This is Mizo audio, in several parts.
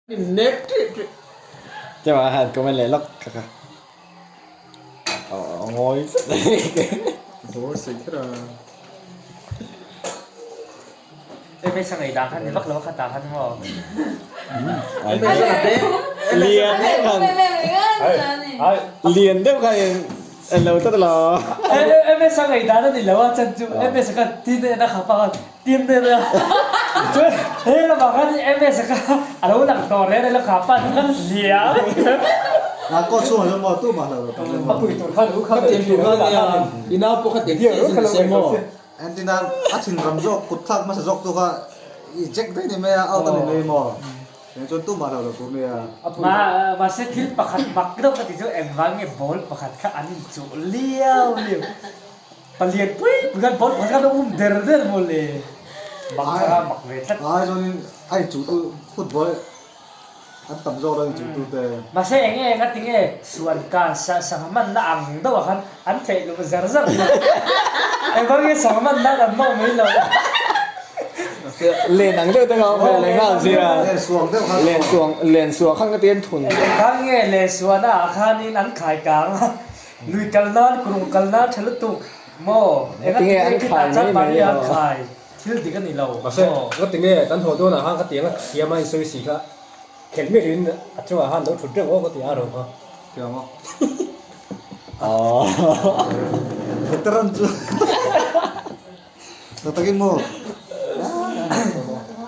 Nek ṭih ṭih. Chuvang khan comment leh lawk kha kha. A ngawi tlat a ni. Bawr sei kher a. MS a ngaihdan khan ni vak lo a khatah khan maw. Lian deuh khan. Lian deuh khan in lo tlat lo. MS a ngaihdan a ni lo a chan chu MS khan tin en a khapa khan tin en a chuan he lamah khan MS kha a lo lang tawh reng reng lo khapa khan liam. Coach chhungah chuan maw tumah lo lo. A pui tur khan u kha Khatiang tur khan nia i nau pawh khatiang chiah in se maw. Entina a thin ram zawk kut thlak hmasa zawk chu kha i check daih ni mai a out a ni mai maw eng chuan tumah lo lo tur mai a. Mahse thil pakhat mak deuh ka ti chu engvang nge ball pakhat kha an inchuh liau liau palian pui pui khan ball pakhat kha an um der der maw le mak kha mak ve tlat. Ai chuanin a inchuh tu football An tam zawk lo inchungtu te. Mahse eng nge nga tinge suan kan sangha manna ang deuh ah khan an theih loh zar zar mai. Engvang nge sangha manna an hmang mai lo. Len ang deuh te kha awm ve leh nghal zia. Len suang deuh khan. Len suang len suang khan ka ti an thun. Engvang nge len suahna ah khanin an khai kang a, lui kal nan kurung kal nan tha lutuk maw? Enga Tinge an tinge khai khitah chuan mai mai mahni an lo. khai. Thil dik a ni lo. Mahse, nga tinge kan haw dawnah khan ka tiang a thiam a insawi si kha khelh miah in a chungah khan lo thut reuh aw ka ti a ro kha. Thiam a. Aww. Veteran chu tak takin maw.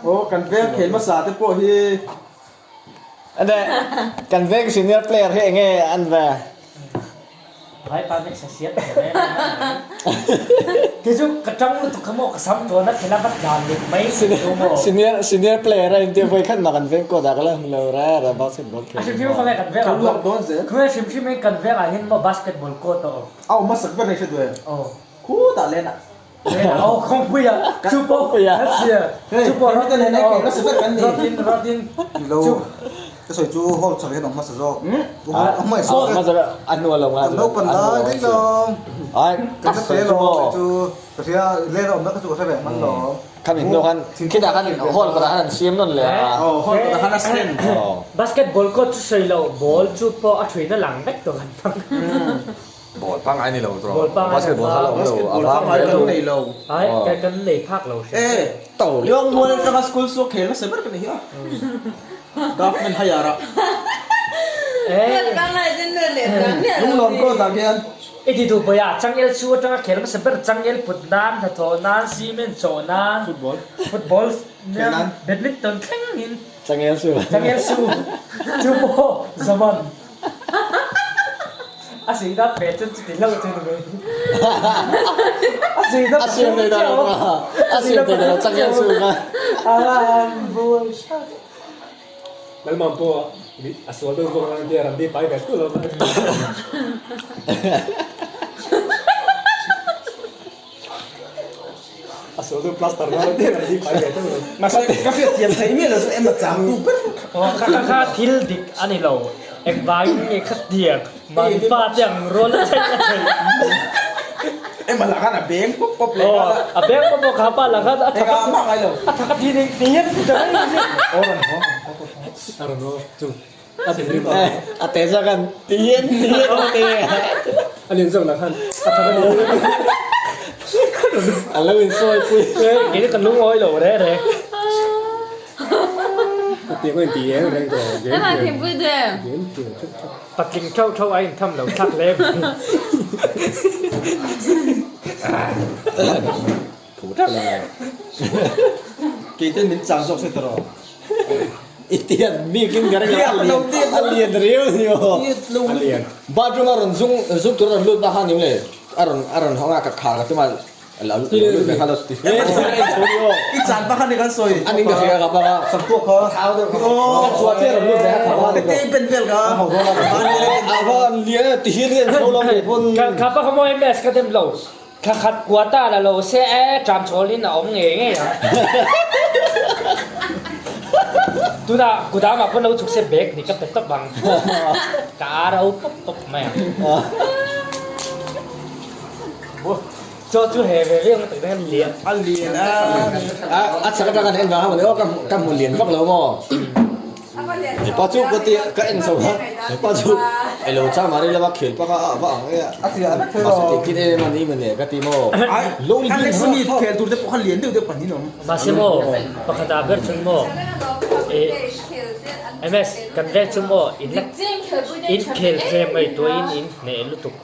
Aw kan veng khel hmasa te pawh hi. Ade kan veng senior player hi enge an ve. Vai pa vek sa siat ve reng a Kei chu ka tang lutuk kha maw ka sam tuan a thela va tlan leh mai chu maw. Senior senior player a intia vawi khat mah kan veng kawt ah ka la hmu lo ra ra basketball khel. A hrim hrim khawnge kan veng ah khawnge hrim hrim in kan veng ah hian maw basketball court a awm. A awm hmasak ber hei hre duh em? Aw. Khutah len ah. Aw khawngpui ah chu pawh chu pawh rawtin rawtin chu ka sawi chu hall chak hian awm hmasa zawk a hnu a lo kan naupan lai daih lo kan hre lo chu ka hria len a awmna kha chu ka hre ve hman lo khami hnu khan khitah khan hall kawtah khan an siam nawn leh a hall kawtah khan a stand basketball court chu sawi lo ball chu pawh a thuina lang vek tawh kan hmang. Ball pangngai ni lo tawh. Ball pangngai Basketball kha la awm lo. Basketball pangngai kan nei lo. Ai kan kan nei phak lo hrim. E To. Yong mual atanga school chu khel nasa ber ka ni hi a. Government higher ah. Lunglawm court ah khian. I ti duh bawi ah changel chu atanga khel hmasa ber changel put nan hnathawh nan cement chawh nan Football. Football Khel nan. Badminton thleng in. Changel su. Changel su. Chu pawh zaman. A sihna pe chuan chuti hlauh chu ni mai. A sihna A siam thei ta lo a. A siam thei ta lo changel su kha. A an buai hrat. Lalmam pawh a sual deuh bawk ang tia Randy pai ve tûl a. A sual deuh plaster na tia Randy pai ve tûl a. Mahse ka hriat thiam theih miah lo chu em a chang tu ber Kha kha kha thil dik a ni lo. Engvangin nge khatiang mahni fa te ang rual a theih a theih. Em a lah khan a beng pawp pawp leh nghal a. A beng pawp pawp kha pa lah khan a thak a mah ngai lo. A thak a thi ning ti hian ti ta mai ni. Aw rawn haw haw pawp pawp. A rawn haw chu a ti rim a. A te zawk khan ti hian ti hian a ti. A lian zawk lah khan a thak a ni. A lo insawi pui. Kei chu ka lungawi lo reh reh. Patling theuh theuh a intham lo thlak hle mai. Kei ten min chang zawk se ta rawh. I tian bikin ka ring a lian a lian riau ni aw. Bathroom a rawn zung zuk tur a rawn lut na khan eng le a rawn a rawn hawng a ka khar ka tum a I chan pa khan ni kan sawi. An in ka hria ka banga. Sampuak kha. Thau deuh kha. Ka chhuah chiah rawn lut ve a kha ba. Ka te pen vel kha. A va lian a ti hian hian chho lo mai pawn. Kha pa kha maw MS ka dem lo. Thla khat kua ta la lo se e tram chhawl in a awm ngei ngei ang. Tunah kudam ah pawn lo chhuk se bag ni ka pe tawp ang. Ka ar o pawp pawp mai ang. Chaw chu he ve viau tak tak a lian. A lian a. A chak atang kan en vang a mawni aw ka hmu lian vak lo maw. Hepa chu ka ti ka en chho a, hepa chu elo chang mah rilama khel panga a va ang e a, mahse tih khin em em a ni mawle ka ti maw. Alex mi khel tur te pawh kha lian deuh deuh pahnih an awm. Mahse maw pakhat ah ber chuan maw MS kan vel chu maw in la in khel tlem ngaihtuah in in hneh lutuk.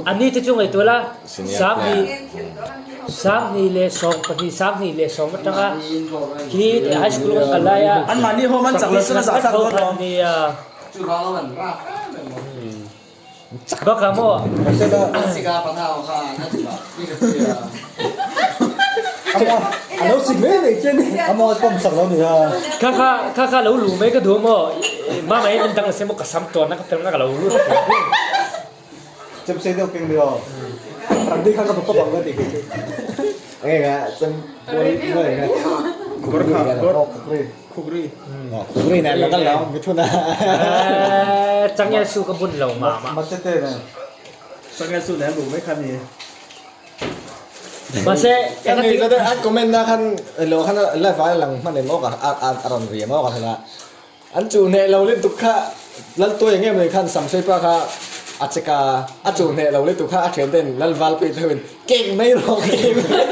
Ani te chu ngaihtuah la Sanghnih Sanghnih leh 12 21 atanga khi high school kan kal laia Anmahni ho man chak lo chuan a zah thlak dawn lo. Nia. Bakah maw. A lo sik ve ve che ni. A maw pawm sak lo ni ha. Kha kha kha kha lo lu mai ka duh maw. Mama in min dang la se maw ka sam tawn a ka fel na ka lo lut. Chem sei deuh keng ni aw. Rugby kha ka pawp ang ka ti kei chu. Nge nga chem pui nge nga. Gorkha gor khukri. Khukri na lo kal lo mithun a. Changel su ka bun lo ma ma. Machete ne. Changel su ne lu mai kha ni. Mahse Kan ni ka an comment na khan lo khan live a lang hman em aw ka a rawn ri em aw ka khan a. An chuh hneh lo lutuk kha Laltuai nge mai khan Samseipa kha a chek a, a chuh hneh lo lutuk kha a thian ten Lalvalpui te hoin kek mai rawh kek mai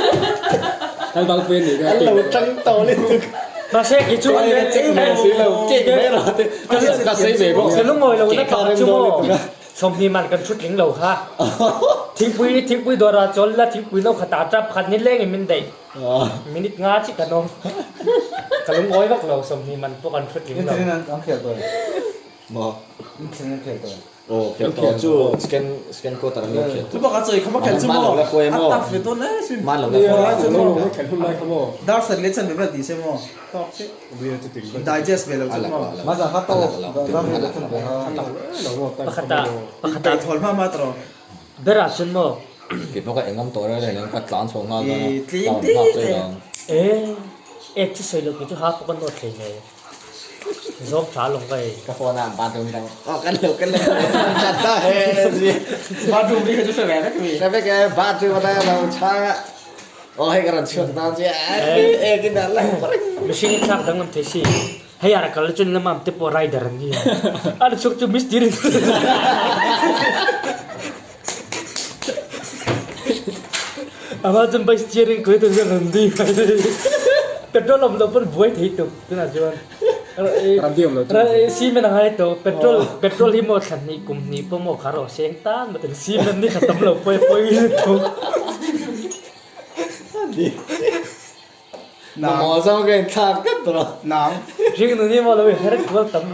Lalvalpui a nih kha an lo tang tawh lutuk. Mahse kei chu Tuai ka chek ve si lo kek mai rawh te ka sawi ve bawk Ka lungawi lo na kek kha pakhat rem chu dawn maw lutuk a. 20 man kan thut tling lo kha thingpui thingpui dawrah chawl la thingpui no khat ah tap khat nileng in min daih. Minute nga chi kan awm. Ka lungawi vak lo 20 man pawh kan thut ling lo. Inthleng an khel tawh. Maw? Inthleng an khel tawh. Aw khel tawh chu scan scan code an lo khel. Chu bak a chawi kha ma khel chu maw? A tap ve dawn e sin. Man lo la khuai chu maw? Khel hun lai kha maw? Dar sat leh chan ve vel ti se maw? Tawk che. Digest ve lo chu maw? Ma zan kha tawk dar leh chan ve ha. Pakhat ah pakhat ah Thawl hma ma tawh. Berah chuan maw? Kei pawh ka engam tawh reng reng ka tlan chho nghal dawn a, I tling tlan tih nghak che teh. dawn. E, ek chu sawi loh kei chu ha pawh ka nawt hlei nei. Zawm tha lawng ka ei. Ka phone ah bathroom dang aw kan lo kan lo chat ta he zi. Bathroom ri kha chu hre ve vek mi. Hre vek e bathroom atanga lo chhang a aw hei ka rawn chhuak dawn che ek in a lang reng. Mihring in thlak danglam thei si. Hei ara kal chuan lamam te pawh rider an ni a. A chhuk chu mistiri Ama chuan bike steering khawih tur chuan rawn dui mai. Petrol awm loh pawn buai thei tuk tunah chuan. Ramdi awm loh chu. Cement a ngai tawh. Petrol petrol hi maw thla hnih kum hnih pawh maw kha rawh seng tan maw tin cement ni kha tam lo pawi pawi lutuk. Mamawh zawng ka inthlak tlat tawh. Nang. Ring nuni maw lo i her kual tam.